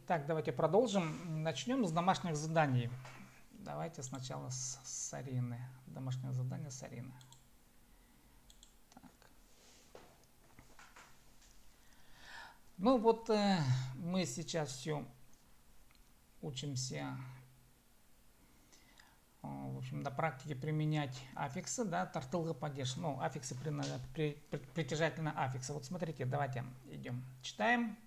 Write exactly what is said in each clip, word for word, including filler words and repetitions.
Так, давайте продолжим. Начнём с домашних заданий. Давайте сначала с Сарины. Домашнее задание Сарины. Так. Ну вот, э, мы сейчас все учимся, э, в общем, на практике применять аффиксы, да, тартылғы падеж, ну, аффиксы при-, при-, притяжательного аффикса. Вот смотрите, давайте идём, читаем.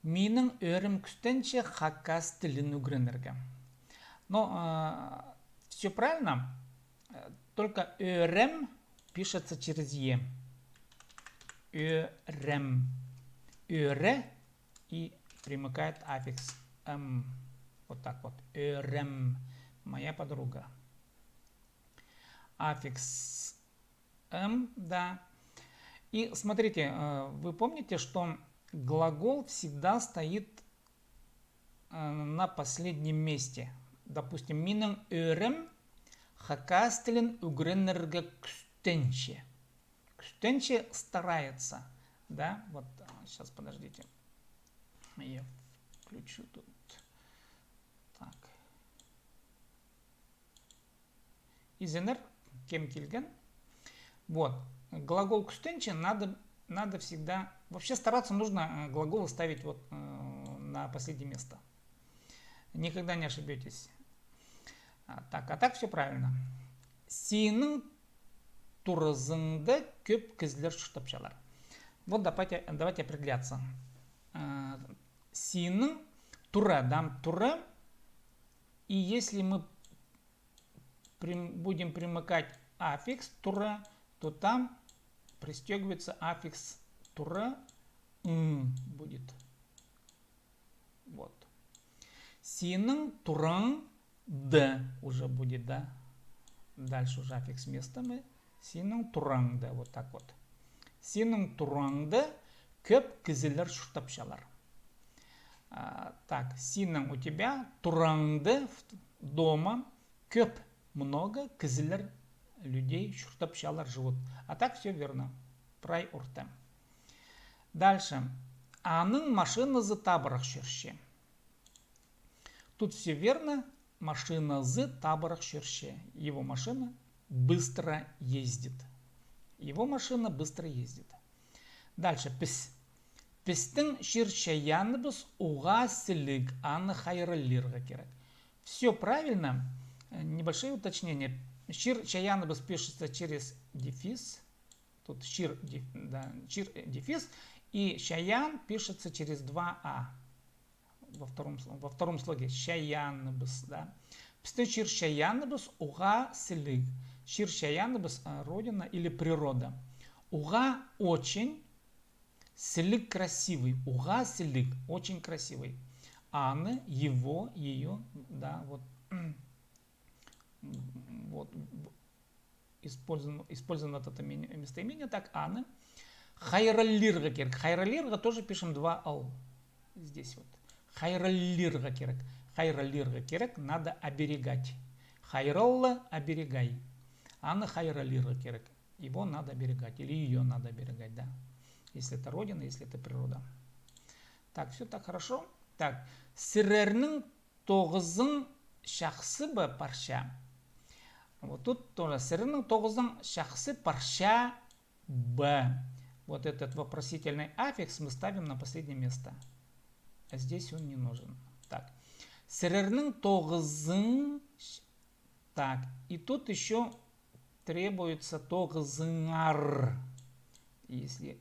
Минің ӧрім кӱстенче хакас тілін ӱгренерге. Но, э, все правильно, э, только ӧрім пишется через е. Ӧрім. Ӧрі и примыкает аффикс ім. Вот так вот. Ӧрім. Моя подруга. Аффикс ім, да. И смотрите, э, вы помните, что глагол всегда стоит, э, на последнем месте. Допустим, минің ӧрім хакас тілін ӱгренерге кӱстенче. Кӱстенче, старается. Да, вот, а, сейчас, подождите. Я включу тут. Так. Изеннер, кем килген. Вот. Глагол кӱстенче надо, надо всегда... Вообще стараться нужно, э, глаголы ставить вот, э, на последнее место. Никогда не ошибетесь. А, так, а так все правильно. Синің туразыңда кӧп кізілер чуртапчалар. Вот давайте, давайте определяться. А, синің тура, дам, тура. И если мы прим-, будем примыкать аффикс тура, то там пристёгивается аффикс тура, ң будет. Вот. Синің тураң да уже будет, да. Дальше уже аффикс места мы. Синің тураң да, вот так вот. Синің тураң да кӧп кізілер чуртапчалар. А, так, синің, у тебя, тураң да, в-, дома, кӧп, много, кізілер, людей, чуртапчалар, живут. А так все верно. Прай орта. Дальше. Аның машиназы табырах чӧрче. Тут все верно. Машиназы табырах чӧрче. Его машина быстро ездит. Его машина быстро ездит. Дальше. Піс. Пістің чир-чайааныбыс уғаа сіліг, аны хайраллирға кирек. Все правильно. Э, небольшое уточнение. Чир-чайааныбыс пишется через дефис. Тут чир деф-, да, чир, э, дефис. И чайаан пишется через два а. Во втором с-, во втором слоге. Чайааныбыс, да. Пістің чир-чайааныбыс уғаа сіліг. Чир-чайааныбыс, а, родина или природа. Уғаа очень, сіліг красивый. Уғаа сіліг очень красивый. Аны, его, её, да, вот. Вот. Использовано, использовано это ме-, местоимение так, аны. Хайраллирға кирек. Хайраллирға тоже пишем два ал. Здесь вот. Хайраллирға кирек. Хайраллирға кирек, надо оберегать. Хайралла, оберегай. Аны хайраллирға кирек. Его надо оберегать или её надо оберегать, да. Если это родина, если это природа. Так, все так хорошо. Так, сірернің тоғызың чахсы ба, парча? Вот тут тоже. Сірернің тоғызың чахсы, парча ба? Вот этот вопросительный аффикс мы ставим на последнее место. А здесь он не нужен. Так. Сірернің тоғызың ч-, так, и тут ещё требуется тоғызыңар. Если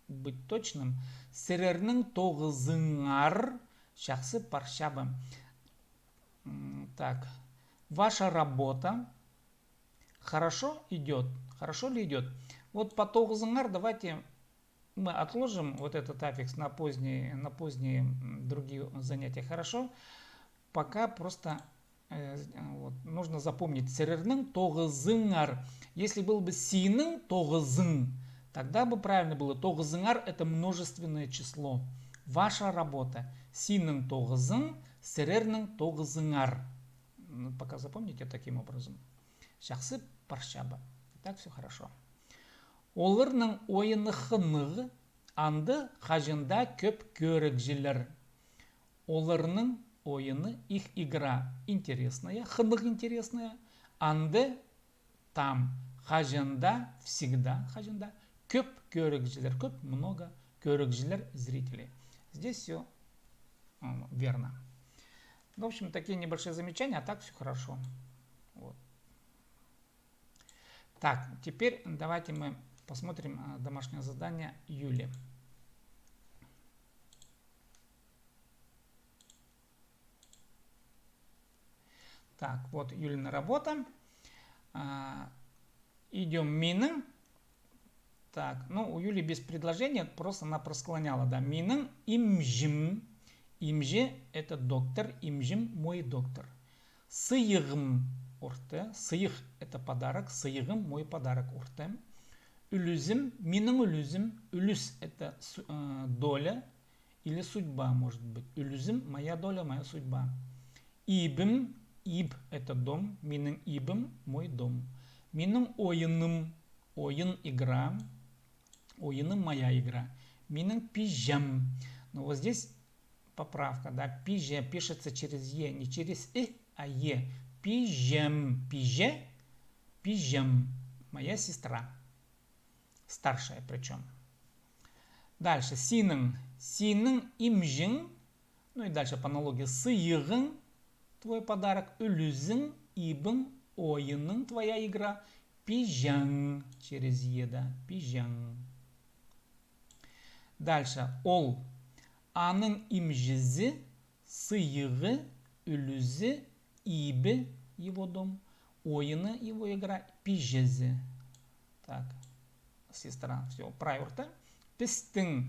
быть точным, сірернің тоғызыңар чахсы, парча ба? М, так. Ваша работа хорошо идёт. Хорошо ли идёт? Вот по тоғызыңар давайте мы отложим вот этот аффикс на поздние, на поздние, м, другие занятия. Хорошо? Пока просто, э, вот, нужно запомнить. Сірернің тоғызыңар. Если был бы синің тоғызың, тогда бы правильно было. Тоғызыңар — это множественное число. Ваша работа. Синің тоғызың, сірернің тоғызыңар. Ну, пока запомните таким образом. Чахсы, парча ба. Так, все хорошо. Оларның ойыны хынығ, анда хаҷан даа кӧп кӧрігҷілер. Оларның ойыны, их игра интересная, хынығ интересная, анда там, хаҷан даа, всегда, хаҷан даа, кӧп кӧрігҷілер, кӧп, много кӧрігҷілер, зрители. Здесь всё верно. Ну, в общем, такие небольшие замечания, а так всё хорошо. Вот. Так, теперь давайте мы посмотрим домашнее задание Юли. Так, вот Юлина работа. Идём минің. Так, ну, у Юли без предложения, просто она просклоняла, да. Минің имҷім. Имҷі — это доктор, имҷім — мой доктор. Сыйығым — орта, сыйых — это подарок, сыйығым — мой подарок, орта. Ӱлӱзім, минің ӱлӱзім, ӱлӱс — это доля или судьба, может быть. Ӱлӱзім — моя доля, моя судьба. Ибім, иб — это дом, минің ибім — мой дом. Минің ойыным, ойын — игра, ойыным — моя игра. Минің пиҷем. Ну, вот здесь поправка, да, пиҷе пишется через е, не через и, а е. Пиҷем, пиҷе, пиҷем. Моя сестра. Старшая причём. Дальше. Синің. Синің имҷің. Ну и дальше по аналогии. Сыйығың — твой подарок. Ӱлӱзің, ибің, ойының — твоя игра. Пиҷең, через е, да, пиҷең. Дальше. Ол. Аның имҷізі, сыйығы, ӱлӱзі, ибі — его дом, ойыны — его игра, пиҷезі. Так, сестра, всё, прай орта. Пістің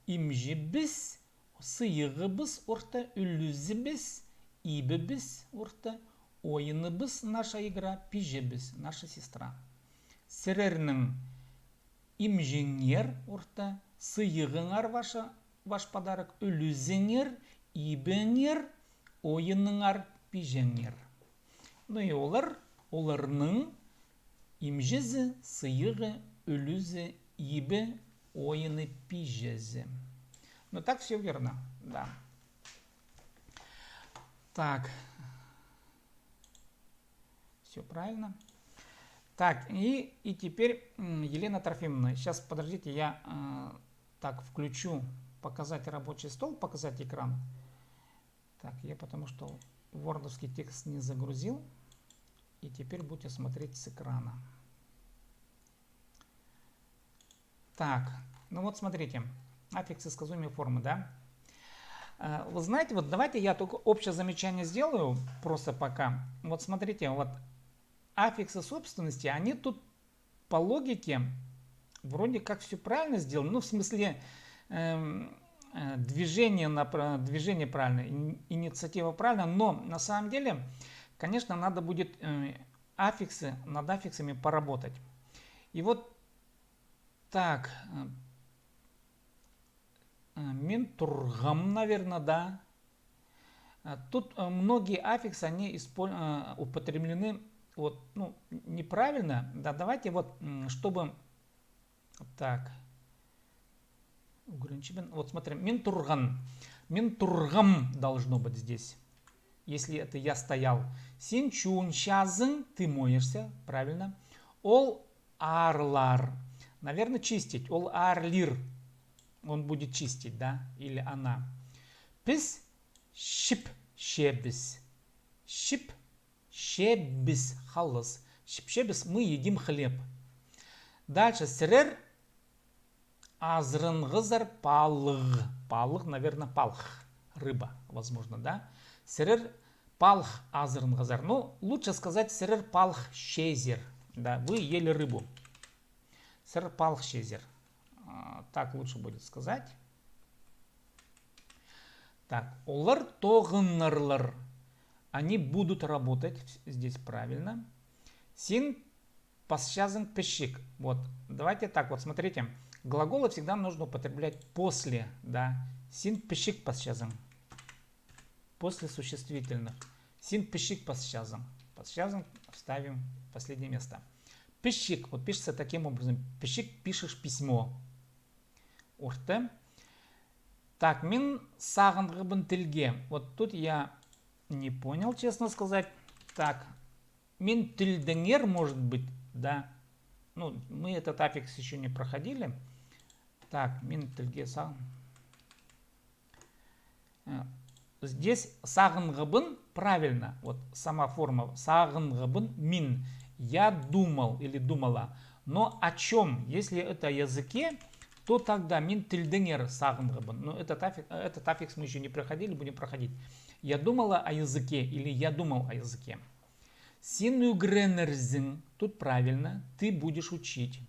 имҷібіс, сыйығыбыс орта, ӱлӱзібіс, ибібіс орта, ойыныбыс — наша игра, пиҷебіс — наша сестра. Сірернің имҷіңер орта, сыйығыңар — ваша, ваш подарок, ӱлӱзіңер, ибіңер, ойыныңар, пиҷеңер. Ну и олар, оларның имҷізі, сыйығы, ӱлӱзі, ибі, ойыны, пиҷезі. Ну так всё верно, да. Так. Всё правильно. Так, и, и теперь, м, Елена Трофимовна, сейчас, подождите, я, э, так, включу, показать рабочий стол, показать экран. Так, я потому что вордовский текст не загрузил. И теперь будете смотреть с экрана. Так, ну вот смотрите, аффиксы сказуемой формы, да? Э, вы знаете, вот давайте я только общее замечание сделаю, просто пока. Вот смотрите, вот аффиксы собственности, они тут по логике вроде как всё правильно сделаны, ну, в смысле, эм, э, движение, напра-, движение правильное, ин-, инициатива правильная, но на самом деле, конечно, надо будет, э, аффиксы, над аффиксами поработать. И вот так, э, э, мин турғам, наверное, да. А тут, э, многие аффиксы, они исполь-, э, употреблены вот, ну, неправильно. Да, давайте вот, м, чтобы так. Ограничим. Вот смотри, мин турған. Мин турғам должно быть здесь. Если это я стоял. Син чуунчазың, ты моешься, правильно. Ол аарлар. Наверное, чистить. Ол аарлир. Он будет чистить, да? Или она. Піс чіпчебіс. Чіп чебіс, халас. Чіпчебіс, мы едим хлеб. Дальше. Сірер азырынғазар палығ. Палығ, наверное, палх. Рыба, возможно, да? Сірер палх азырынғазар. Ну, лучше сказать, сірер палх чезер. Да, вы ели рыбу. Сірер палх чезер. А, так лучше будет сказать. Так, олар тоғынарлар. Они будут работать. Здесь правильно. Син пасчазың пічік. Вот. Давайте так, вот смотрите. Глаголы всегда нужно употреблять после, да. Син пічік пасчазың. После существительных. Син пічік пасчазың. Пасчазың вставим в последнее место. Пічік. Вот пишется таким образом. Пічік, пишешь письмо. Орта. Так, мин сағынғабын тілге. Вот тут я не понял, честно сказать. Так, мин тілдеңер, может быть, да. Ну, мы этот аффикс ещё не проходили. Так, мин тілге сағын. Э, Здесь сағынғабын правильно. Вот сама форма сағынғабын мин. Я думал или думала. Но о чём? Если это о языке, то тогда мин тілдеңер сағынғабын. Но этот аффикс, этот аффикс мы ещё не проходили, будем проходить. Я думала о языке или я думал о языке. Син ӱгренерзің, тут правильно, ты будешь учить.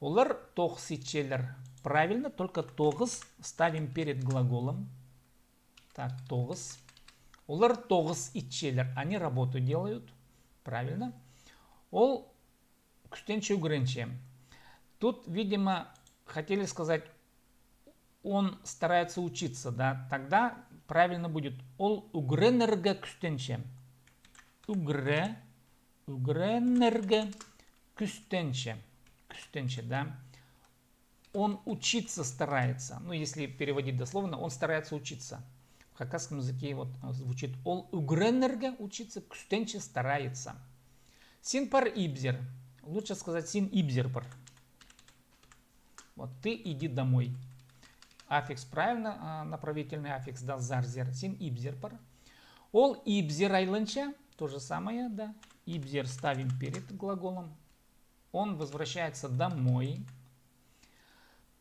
Олар тоғыс итчелер. Правильно, только тоғыс ставим перед глаголом. Так, тоғыс. Олар тоғыс итчелер. Они работу делают. Правильно. Ол кӱстенче, ӱгренче. Тут, видимо, хотели сказать, он старается учиться, да? Тогда правильно будет: ол ӱгренерге кӱстенче. Ӱгре, ӱгренерге кӱстенче. Кӱстенче, да? Он учиться старается. Ну, если переводить дословно, он старается учиться. В хакасском языке вот, а, звучит: ол ӱгренерге, учиться, кӱстенче, старается. Син пар ибзер. Лучше сказать: син ибзер пар. Вот, ты иди домой. Аффикс правильно, а, направительный аффикс, да, зарзер. Син ибзер пар. Ол ибзер айланча, то же самое, да. Ибзер ставим перед глаголом. Он возвращается домой.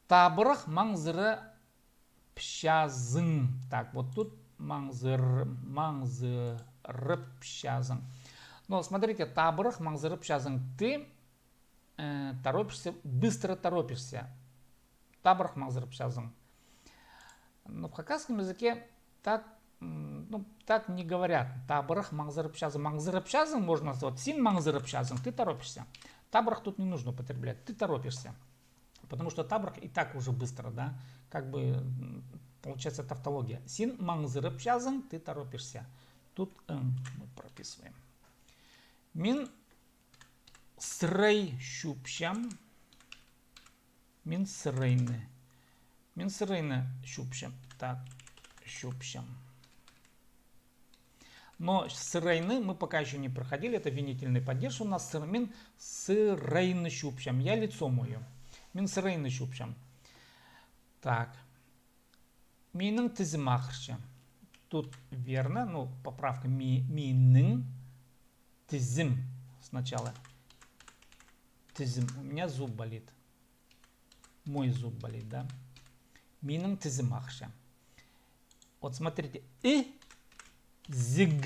Табырах маңзырапчазың. Так, вот тут маңзыр, маңзырапчазың. Но смотрите, табырах маңзырапчазың. Ты, э, торопишься, быстро торопишься. Табырах маңзырапчазың. Но в хакасском языке так, м, ну, так не говорят. Табырах маңзырапчазың. Маңзырапчазың можно сказать. Син маңзырапчазың, ты торопишься. Табырах тут не нужно употреблять. Ты торопишься. Потому что табырах и так уже быстро, да? Как бы, м, получается тавтология. Син маңзырапчазың, ты торопишься. Тут ң мы прописываем. Мин сырай чупчам. Мин сырайны. Мин сырайны чупчам. Так, чупчам. Но сырайны мы пока ещё не проходили, это винительный падеж у нас. Сыр-, мин сырайны чупчам. Я лицо мою. Мин сырайны чупчам. Так. Минің тізім ағырча. Тут верно, ну, поправка ми-, минің тізім. Сначала тізім. У меня зуб болит. Мой зуб болит, да? Минің тізім ағырча. Вот смотрите, і, зіг.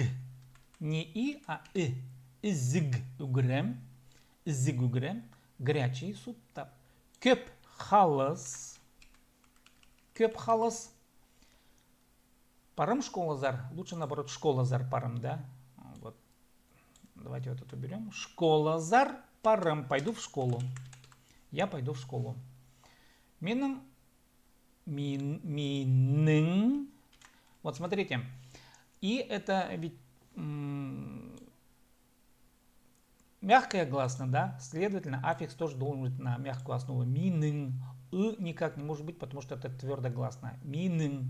Не и, а і. Ізіг ӱгрем. Ізіг ӱгрем. Горячий суп, так. Кӧп халас. Кӧп халас. Парам школазар. Лучше наоборот, школазар парам, да? Вот. Давайте вот это уберём. Школазар парам. Пойду в школу. Я пойду в школу. Минің, мин-, минің. Вот смотрите. И это ведь, м, мягкая гласная, да? Следовательно, аффикс тоже должен быть на мягкую основу. Минің. И никак не может быть, потому что это твёрдая гласная. Минің.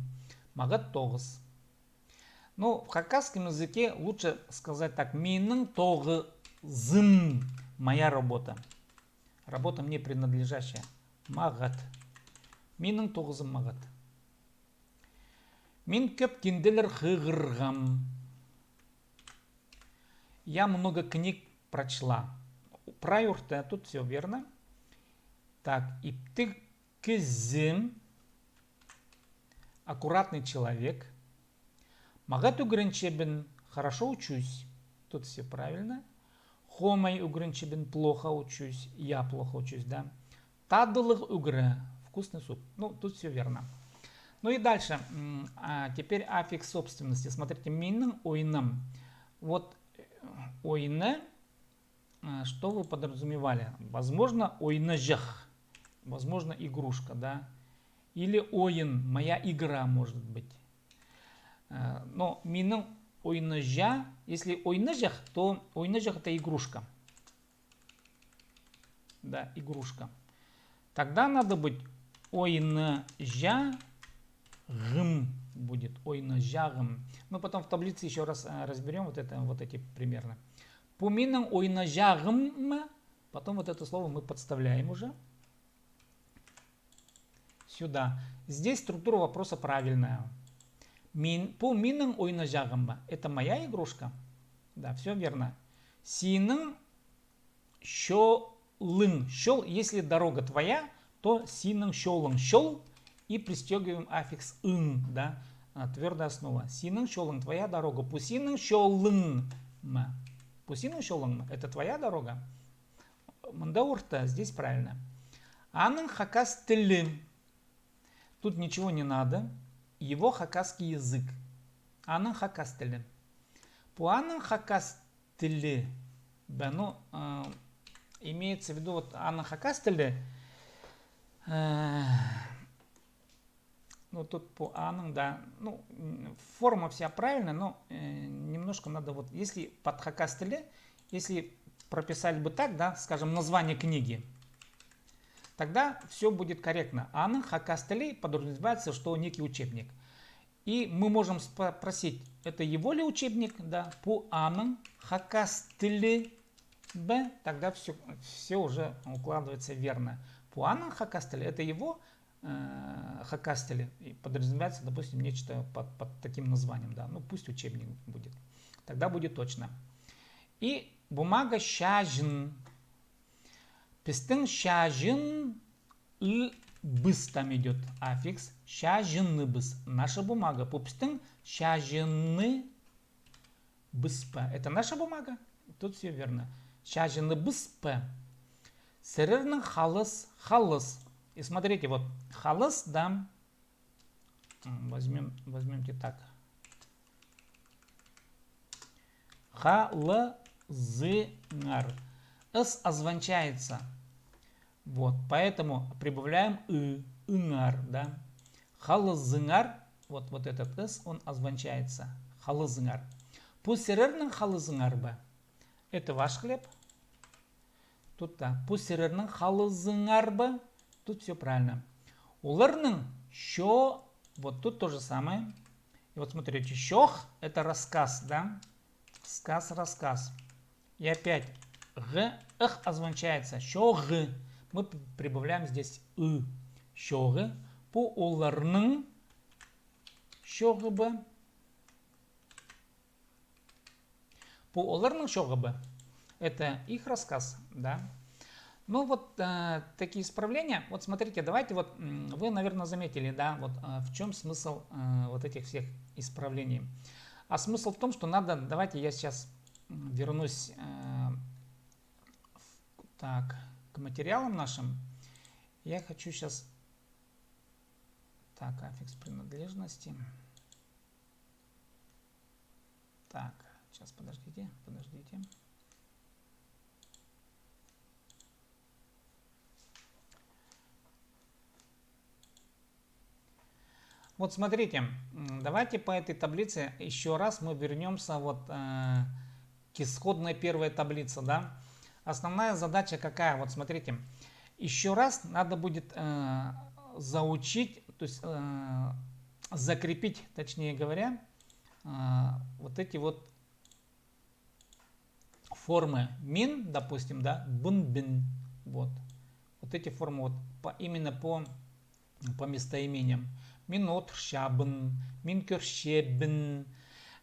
Мағат тоғыс. Ну, в хакасском языке лучше сказать так: минің тоғызым, моя работа. Работа мне принадлежащая. Мағат. Минің тоғызым мағат. Мин кӧп кинделер хығырғам. Я много книг прочла. Прай орта, тут всё верно. Так, иптіг кізі, аккуратный человек. Мағат ӱгренчебін, хорошо учусь. Тут всё правильно. Хомай ӱгренчебін, плохо учусь. Я плохо учусь, да. Тадылығ ӱгре, вкусный суп. Ну, тут всё верно. Ну и дальше. М, а теперь аффикс собственности. Смотрите, минің ойным. Вот, э, ойны, а, что вы подразумевали? Возможно, ойнаҷах. Возможно, игрушка, да? Или ойын, моя игра, может быть. Э, но минің ойнаҷа, если ойнаҷах, то ойнаҷах — это игрушка. Да, игрушка. Тогда надо быть ойнаҷа, ойнаҷағым будет, ойнаҷағым. Мы потом в таблице ещё раз а, разберём вот это, вот эти примерно. Пу минің ойнаҷағым ма? Потом вот это слово мы подставляем уже сюда. Здесь структура вопроса правильная. Мин, пу минің ойнаҷағым ма? Это моя игрушка? Да, все верно. Синің чолың. Чол, если дорога твоя, то синің чолың. Чол и пристёгиваем аффикс ың, да, а, твёрдая основа. Синің чолың, твоя дорога. Пу синің чолың ма? Пу синің чолың ма? Это твоя дорога. Мында орта, здесь правильно. Аның хакас тілі. Тут ничего не надо. Его хакасский язык. Аның хакас тілі. Пу аның хакас тілі. Бе, ну, а, имеется в виду, вот аның хакас тілі. Э, ну, тут пу аның, да. Ну, м, форма вся правильная, но э, немножко надо, вот, если под хакас тілі, если прописали бы так, да, скажем, название книги, тогда все будет корректно. Аның хакас тілі подразумевается, что некий учебник. И мы можем спросить, это его ли учебник, да, пу аның хакас тілі бе, тогда все, все уже укладывается верно. Пу аның хакас тілі, это его э, хакас тілі. И подразумевается, допустим, нечто под, под таким названием, да, ну пусть учебник будет. Тогда будет точно. И бумага чаҷын. Пістің чаҷыныбыс, там идёт аффикс, чаҷыныбыс. Наша бумага. Пу пістің чаҷыныбыс па? Это наша бумага? Тут все верно. Чаҷыныбыс па? Сірернің халыс, халыс. И смотрите, вот халыс, да, м, возьмем, возьмемте так. Халызыңар. Ыс озвончается. Вот, поэтому прибавляем ы, ыңар, да. Халызыңар, вот, вот этот ыс, он озвончается. Халызыңар. Пу сірернің халызыңар ба? Это ваш хлеб. Тут, да. Пу сірернің халызыңар ба? Тут все правильно. Оларның чо, вот тут то же самое. И вот смотрите, чох, это рассказ, да? Сказ, рассказ. И опять г, ых озвончается. Чоғы. Мы п-, прибавляем здесь ы. Чоғы. Пу оларның чоғы ба? Пу оларның чоғы ба? Это их рассказ, да? Ну вот э, такие исправления. Вот смотрите, давайте вот м, вы, наверное, заметили, да, вот э, в чем смысл э, вот этих всех исправлений. А смысл в том, что надо, давайте я сейчас м, вернусь э, в- так, к материалам нашим. Я хочу сейчас, так, аффикс принадлежности. Так, сейчас подождите, подождите. Вот смотрите, м, давайте по этой таблице ещё раз мы вернёмся вот э, к исходной первой таблице, да. Основная задача какая? Вот смотрите, ещё раз надо будет э, заучить, то есть э, закрепить, точнее говоря, э, вот эти вот формы мин, допустим, да, бын, бин. Вот. Вот эти формы вот по, именно по, по местоимениям. Мин одырчабын, мин кӧрчебін,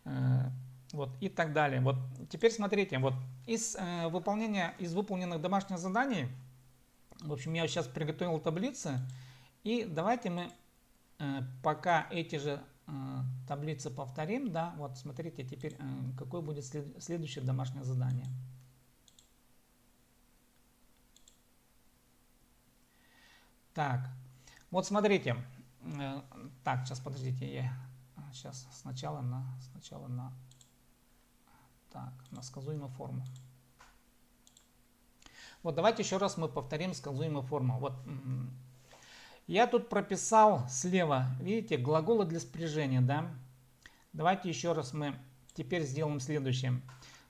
э, вот, и так далее. Вот. Теперь смотрите, вот из э, выполнения, из выполненных домашних заданий, в общем, я сейчас приготовил таблицы, и давайте мы Э, пока эти же э, таблицы повторим, да, вот смотрите, теперь э, какой будет след- следующее домашнее задание. Так, вот смотрите. Э, так, сейчас подождите, я сейчас сначала на, сначала на, так, на сказуемую форму. Вот давайте ещё раз мы повторим сказуемую форму. Вот м, я тут прописал слева, видите, глаголы для спряжения, да? Давайте ещё раз мы теперь сделаем следующее.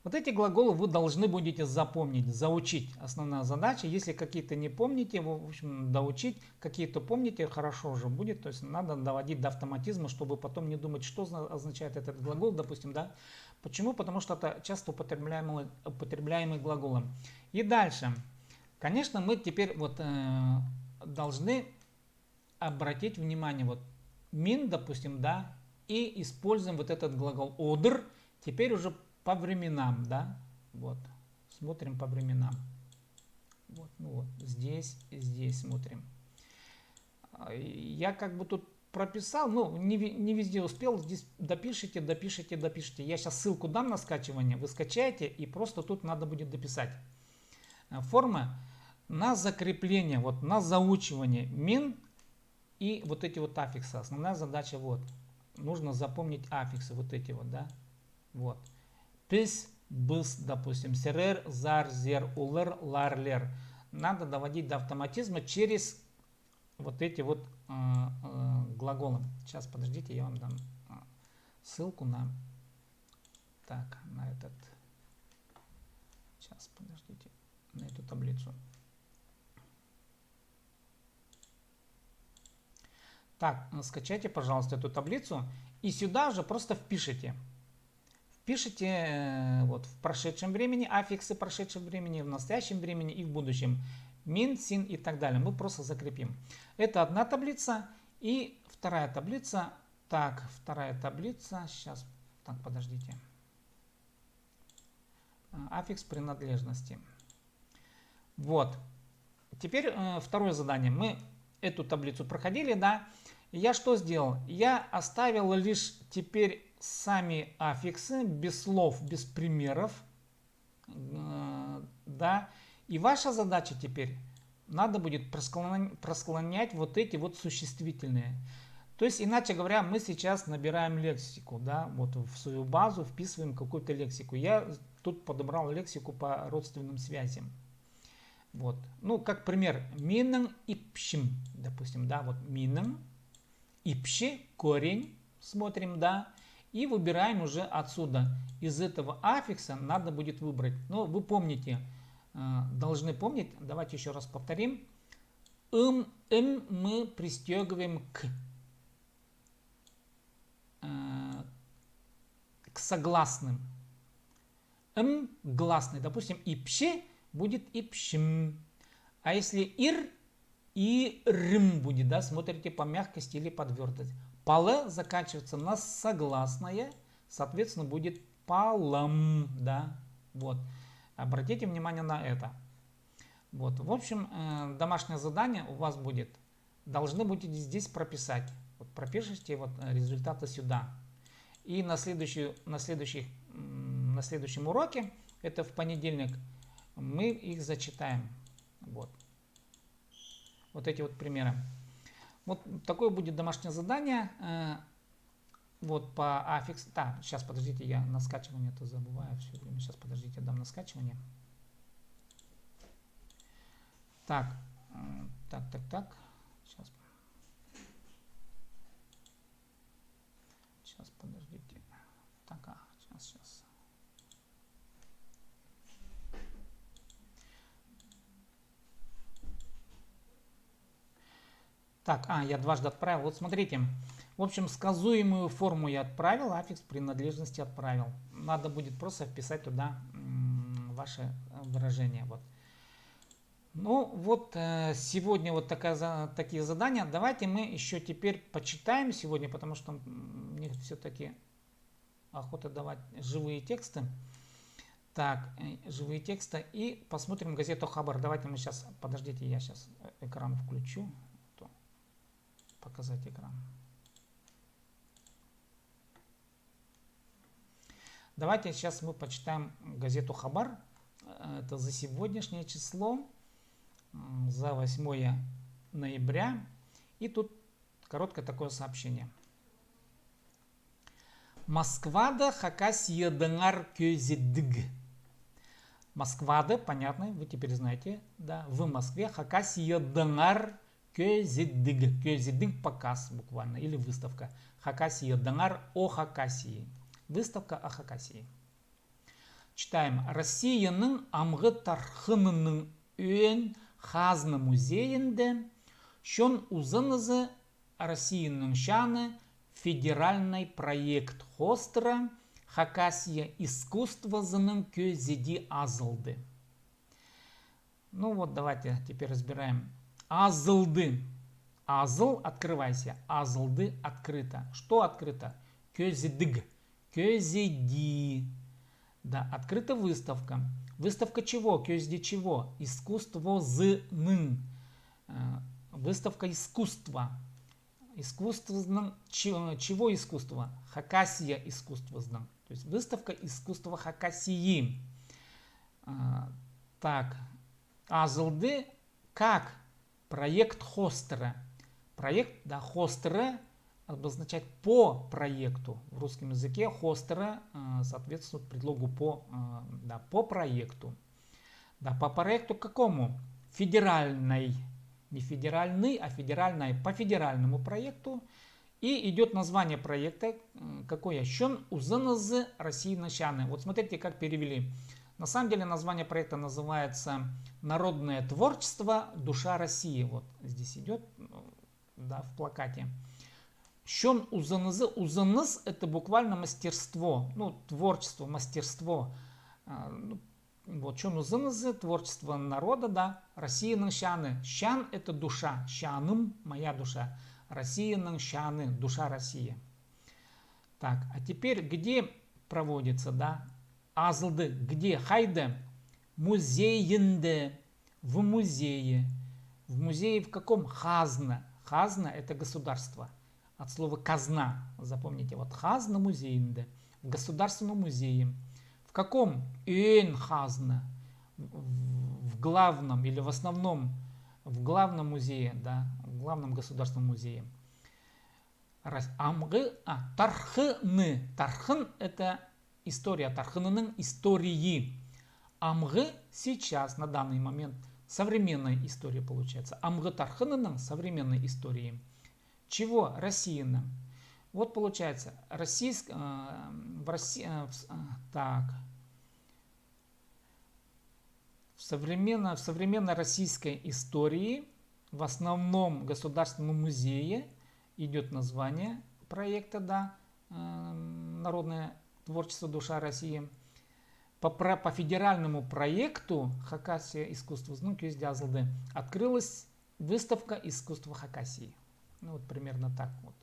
Вот эти глаголы вы должны будете запомнить, заучить. Основная задача, если какие-то не помните, в общем, доучить, какие-то помните, хорошо уже будет. То есть надо доводить до автоматизма, чтобы потом не думать, что означает этот глагол, допустим, да. Почему? Потому что это часто употребляемый, употребляемый глаголом. И дальше. Конечно, мы теперь вот э, должны обратить внимание, вот мин, допустим, да, и используем вот этот глагол одыр, теперь уже по временам, да, вот, смотрим по временам. Вот, ну вот, здесь, здесь смотрим. Я как бы тут прописал, ну, не, не везде успел, здесь допишите, допишите, допишите. Я сейчас ссылку дам на скачивание, вы скачаете, и просто тут надо будет дописать. Форма на закрепление, вот на заучивание мин и вот эти вот аффиксы. Основная задача вот. Нужно запомнить аффиксы вот эти вот, да. Вот. Піс, быс, допустим, сірер, зар, зер, улар, лар, лер. Надо доводить до автоматизма через вот эти вот э, э, глаголы. Сейчас, подождите, я вам дам ссылку на, так, на этот. Сейчас, подождите, на эту таблицу. Так, скачайте, пожалуйста, эту таблицу и сюда же просто впишите. Впишите э, вот в прошедшем времени, аффиксы прошедшего времени, в настоящем времени и в будущем. Мин, син и так далее. Мы просто закрепим. Это одна таблица. И вторая таблица. Так, вторая таблица. Сейчас, так, подождите. Аффикс принадлежности. Вот. Теперь э, второе задание. Мы эту таблицу проходили, да. Я что сделал? Я оставил лишь теперь сами аффиксы, без слов, без примеров. Э, да. И ваша задача теперь, надо будет просклонять вот эти вот существительные. То есть, иначе говоря, мы сейчас набираем лексику, да, вот в свою базу вписываем какую-то лексику. Я тут подобрал лексику по родственным связям. Вот. Ну, как пример, минің ипчім, допустим, да, вот минің ипчі, корень, смотрим, да, и выбираем уже отсюда. Из этого аффикса надо будет выбрать. Но вы помните, э, должны помнить, давайте еще раз повторим. Ым, ім мы пристегиваем к к согласным. М гласный. Допустим, ипчі будет ипчім. А если ир, ирім будет, да, смотрите по мягкости или по твёрдости. Палы заканчивается на согласное, соответственно, будет палым, да. Вот. Обратите внимание на это. Вот. В общем, э, домашнее задание у вас будет. Должны будете здесь прописать. Вот пропишите вот результаты сюда. И на следующий, на следующий, на следующем уроке, это в понедельник, мы их зачитаем. Вот. Вот эти вот примеры. Вот такое будет домашнее задание. Э, вот по аффикс. Да, сейчас, подождите, я на скачивание это забываю все время. Сейчас, подождите, дам на скачивание. Так, так, так, так. Сейчас. Сейчас, подождите. Так, а, сейчас, сейчас. Так, а, я дважды отправил. Вот смотрите. В общем, сказуемую форму я отправил, аффикс принадлежности отправил. Надо будет просто вписать туда ваше выражение. Вот. Ну вот, э, сегодня вот такая, такие задания. Давайте мы еще теперь почитаем сегодня, потому что мне все-таки охота давать живые тексты. Так, э, живые тексты. И посмотрим газету «Хабар». Давайте мы сейчас, подождите, я сейчас э, экран включу. Показать экран. Давайте сейчас мы почитаем газету «Хабар». Э, это за сегодняшнее число, за восьмое ноября. И тут короткое такое сообщение. Москвада Хакасиядаңар кӧзідіг. Москвада, понятно, вы теперь знаете, да, в Москве Хакасиядаңар кӧзідіг. Кӧзідіг — показ буквально, или выставка. Хакасиядаңар, о Хакасии. Выставка о Хакасии. Читаем. Россияның амғы тархынының ӧӧн хазна музейінде чон узынызы Россияның чаны федеральный проект хоостыра Хакасия искусствозының кӧзіди азылды. Ну вот, давайте теперь разбираем. Азылды. Азыл, открывайся. Азылды, открыто. Что открыто? Кӧзідіг. Кӧзіди. Да, открыта выставка. Выставка чего? Кӧзіди чего? Искусствозының. Э, выставка искусства. Искусствозының, чего искусство? Хакасия искусствозының. То есть выставка искусства Хакасии. Так, азылды как проект хоостыра. Проект, да, хоостыра обозначает по проекту. В русском языке хоостыра соответствует предлогу по, да, по проекту. Да, по проекту какому? Федеральной. Не федеральный, а федеральной. По федеральному проекту. И идёт название проекта, какое? Чон узынызы Россияның чаны. Вот смотрите, как перевели. На самом деле название проекта называется «Народное творчество. Душа России». Вот здесь идёт, да, в плакате. Чон узынызы, узыныс — это буквально мастерство, ну, творчество, мастерство. Вот, чон узынызы, творчество народа, да, Россияның чаны. Чан — это душа, чаным — моя душа. Россияның чаны, душа России. Так, а теперь где проводится, да? Азылды, где, хайда? Музейінде, в музее. В музее в каком? Хазна. Хазна — это государство. От слова казна. Запомните, вот хазна музейінде, в Государственном музее. В каком? Ӧӧн хазна. В главном или в основном, в главном музее, да, в главном государственном музее. Амғы, а, тархыны. Тархын — это история, тархынының истории. Амғы — сейчас, на данный момент, современная история получается. Амғы тархынының современной истории. Чего? Россияның. Вот получается, российск-, э, в Росси-, э, в с-, э, так. В современной, в современной российской истории в основном Государственном музее идёт название проекта, да, э, «Народное творчество. Душа России». По, про-, по федеральному проекту «Хакасия искусствозының кӧзіди азылды» открылась выставка искусства Хакасии. Ну вот примерно так вот.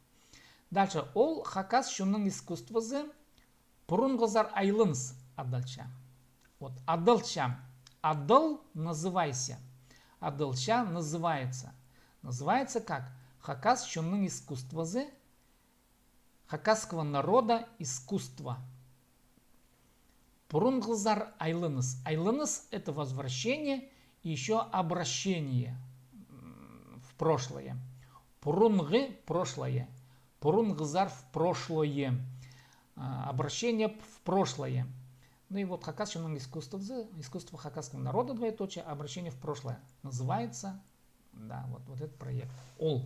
Дальше. Ол хакас чонның искусствозы пурунғызар айланыс адалча. Вот адалча. Адал — называйся. Адалча — называется. Называется как? Хакас чонның искусствозы, хакасского народа искусство. Пурунғызар айланыс. Айланыс — это возвращение, ещё обращение, м, в прошлое. Пурунғы — прошлое. Пурунғызар — в прошлое. А, обращение в прошлое. Ну и вот хакас чонның искусствозы, искусство хакасского народа, двоеточие, обращение в прошлое. Называется, да, вот, вот этот проект. Ол.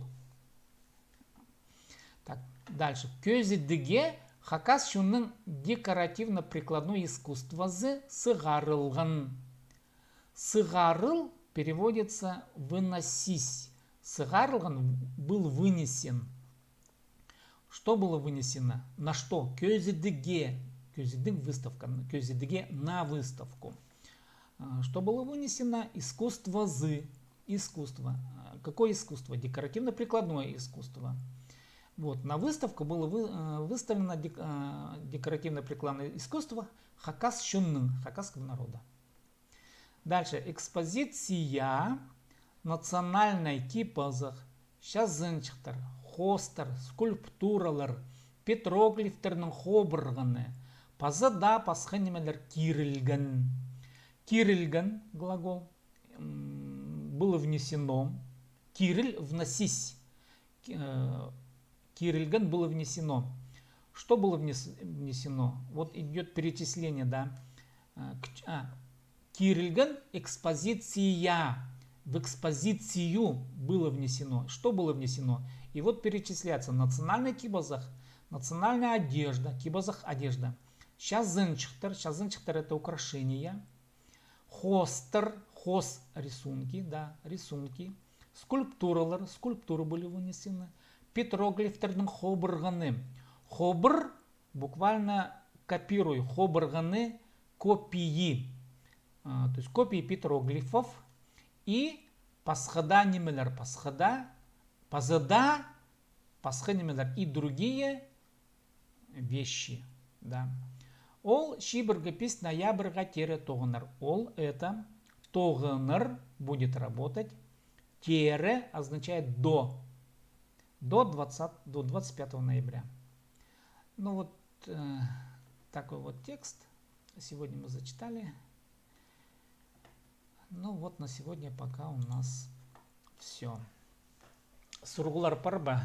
Так, дальше. Кӧзідіге хакас чонның декоративно-прикладной искусствозы сығарылған. Сығарыл переводится «выносись». Сығарылған — был вынесен. Что было вынесено? На что? Кӧзідіге. Кӧзідіг — выставка. Кӧзідіге — на выставку. А, что было вынесено? Искусствозы. Искусство. А, какое искусство? Декоративно-прикладное искусство. Вот. На выставку было вы-, э, выставлено дек-, э, декоративно-прикладное искусство хакас чонның, хакасского народа. Дальше. Экспозиция национальнай кибозых, чазынҷыхтар, хоостар, скульптуралар, петроглифтернің хобырғаны, паза даа пасха нимелер кирілген. Кирілген глагол, м, было внесено. Киріл — вносись. Ки-, э, кирілген — было внесено. Что было внес-, внесено? Вот идёт перечисление, да. Э, к ч-, а, кирілген — экспозиция. В экспозицию было внесено. Что было внесено? И вот перечисляется национальный кибозых, национальная одежда, кибозых одежда, Чазынчыхтар, чазынчыхтар — это украшения. Хоостар, хоос — рисунки, да, рисунки. Скульптуралар, скульптура были вынесены. Петроглифтернің хобырғаны. Хобыр, буквально копируй, хобырғаны — копии. А, то есть копии петроглифов и пасха даа нимелер, пасха даа, паза даа пасха нимелер, и другие вещи, да. Ол чибіргі пис ноябрьға теере тоғынар. Ол — это тоғынар, будет работать. Теере означает до. До двадцатого, до двадцать пятого ноября. Ну вот, э, такой вот текст. Сегодня мы зачитали. Ну вот на сегодня пока у нас всё. Сурығлар пар ба?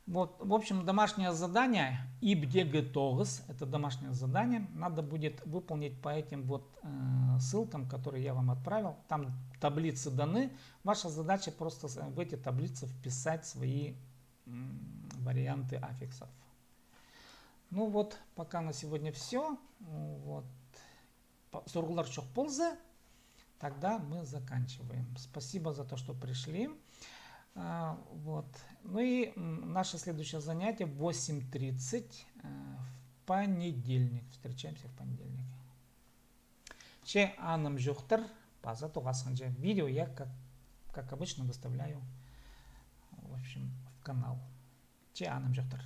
Вот, в общем, домашнее задание, ибдегі тоғыс, это домашнее задание, надо будет выполнить по этим вот, э, ссылкам, которые я вам отправил. Там таблицы даны. Ваша задача просто с-, в эти таблицы вписать свои, м, варианты аффиксов. Ну вот, пока на сегодня всё. Вот. Па-, сурығлар чох полза, тогда мы заканчиваем. Спасибо за то, что пришли. А, вот. Ну и, м, наше следующее занятие в восемь тридцать, э, в понедельник. Встречаемся в понедельник. Че анымҷохтар, паза тоғасханҷа. Видео я, как, как обычно, выставляю, в общем, в канал. Че анымҷохтар.